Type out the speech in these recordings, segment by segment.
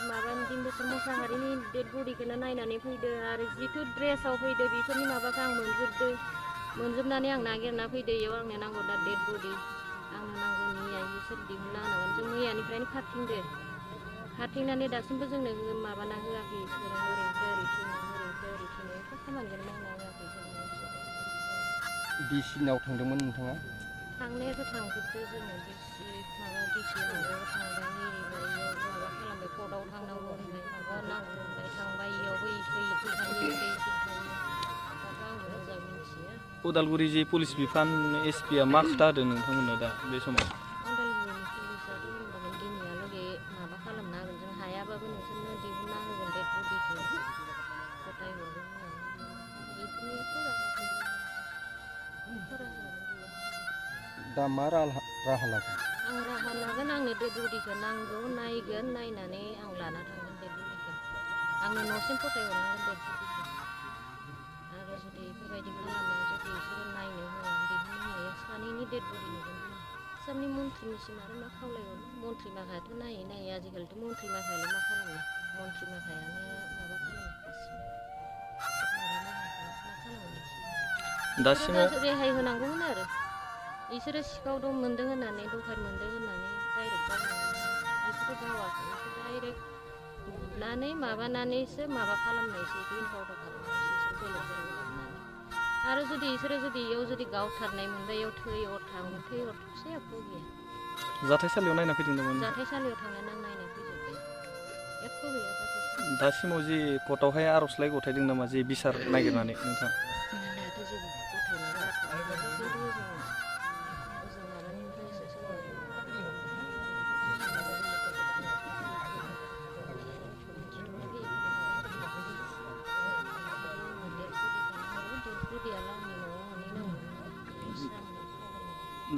माबानि दिन बोसोर मोसाहारिनि डेड बडिखौनो नायनानै फैदो आरो जिथु ड्रेसाव फैदो बेफोरनि माबाखौ आं मोनजोबनानै आं नागिरना फैदो इयाव आंनो नांगौ दा डेड बडि आंनो नांगौ निया बिसोर दिहुनना होनांगोन जों मैयानिफ्रायनो खारथिंनानै दासिमबो जोंनो माबाना होआखै इसोरो ओरैनोसो ओरै थिनो एथ' खामानिखौनो मावना होआखै डिसिनाव थांदोंमोन नोंथाङा? थांनायाथ' थांजोबदो जोङो डिसि माबायाव थांबाय एरिबारियाव माबा खालामबाय कर्टआव थांनांगौ होनबाय माबा नांगौ होनबाय थांबाय इयावबो थायो दाथ' आंबो मोजां मिन्थिया। उदालगुरि जे पुलिस बिफान एसपिआ मा खोथा होदों नोंथांमोननो दा बे समाव? उदालगुरिनि पुलिसाथ' होनबागोन दिनैहालागै माबा खालामना होगोन जों हायाबाबो नोंसोरनो दिहुनना होगोन डेड बडिखौ गथायहरगोन दा मा राहा लागोन? आं राहा लागोन आंनो डेड बडिखौ नांगौ नायगोन नायनानै आं लाना थांगोन डेड बडिखौ आंनो न'सिम फथायहरनांगोन डेड बडिखौ आरो जुदि बेफोरबायदि खालामा जुदि बिसोरो नायनो होआ दिहुननो होआ सानैनि डेड बडि नुगोन आसामनि मन्थ्रिनिसिम आरो मा खावलायहरनो मन्थ्रि माखायाथ' नायै आजिखालिथ' मन्थ्रि माखायालाय मा खालामनो मन्थ्रि माखायानो माबा खालामगासिनो दासिमाव रेहाय होनांगौमोन आरो इसोरो सिखाव मोनदों होननानै दखान मोनदों होननानै डाइरेक्ट इसोरो गावाखै इसोर डाइरेक्ट बुनानै माबानानैसो माबा खालामनायसो इनकाउन्टार खालामनायसो इसोर बेलेग हाबनानै आरो जुदि इसोरो इयाव जुदि गावथारनाय मोनबा इयाव थैहरथोंसै एख' गैया। जाथायसालियाव नायना फैदों नामा? जाथायसालियाव थांनानै आं नायना फैजोब्बाय एख' गैया जाथायसालियाव। दासिमाव जे कर्टआवहाय आर'जलाइ गथायदों नामा जे बिसार नागिरनानै नोंथां? दाथ' जेबो गथायनाय जाथ'वाखै खिन्थु ओजों माबानिफ्रायसो सोरबा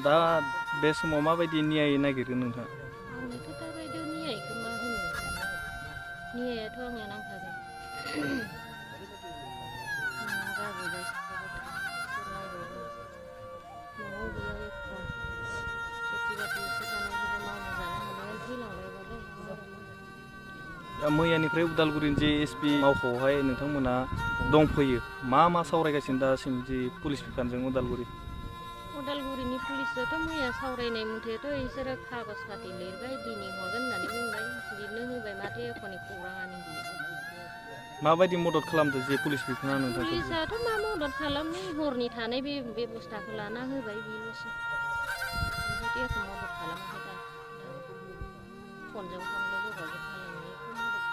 दा बे समाव माबायदि न्याय नागिरगोन नोंथाङा? आंनोथ' दाबायदियाव न्यायखौ मा होननो न्यायाथ' आंनो नांखागोन गारबोबाय सोर नायबावगोन न'आव गैया एख' खेथि बाथि एसे थानायखौबो मावना जानो हानायानो थैलांबायबालाय दा मैयानिफ्राय उदालगुरिनि जे एसपि मावख'आवहाय नोंथांमोना दंफैयो मा सावरायगासिनो दासिम जे पुलिस बिफानजों उदालगुरिनि पुलिसाथ' मैया सावरायनाय मथेथ' इसोरो कागज पाति लिरबाय दिनै हरगोन होननानै बुंबाय लिरनो होबाय माथो एख'नि खौराङानो गैया। माबायदि मदद खालामदो जे पुलिस बिफाना नोंथांखौ? पुलिसाथ' मा मदद खालामनो हरनि थानाय बे बेब'स्थाखौ लाना होबाय बेल'सो ओमफ्राय एख' मदद खालामाखै दा फनजों फनल' जगाजग खालामनाय एख' मदद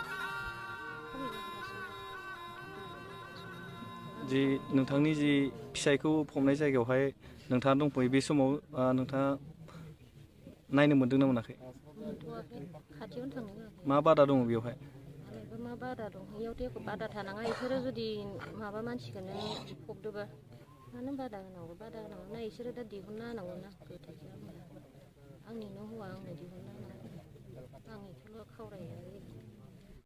जि नोंथांनि जि फिसायखौ फबनाय जायगायावहाय नोंथाङा दंफैयो बे समाव नोंथाङा नायनो मोन्दों ना मोनाखै? मोनथ'वाखै खाथियावनो थांनो होआखै। मा बादा दङ बेवहाय? आरोबो मा बादा दं इयावथ' एख' बादा थानाङा इसोरो जुदि माबा मानसिखौनो फबदोबा मानो बादा होनांगौ ना इसोरो दा दिहुनना होनांगौ ना गोथैखौ आंनिनो हौवा आंनो दिहुनना होनांगौ आं बेखौल' खावलायो।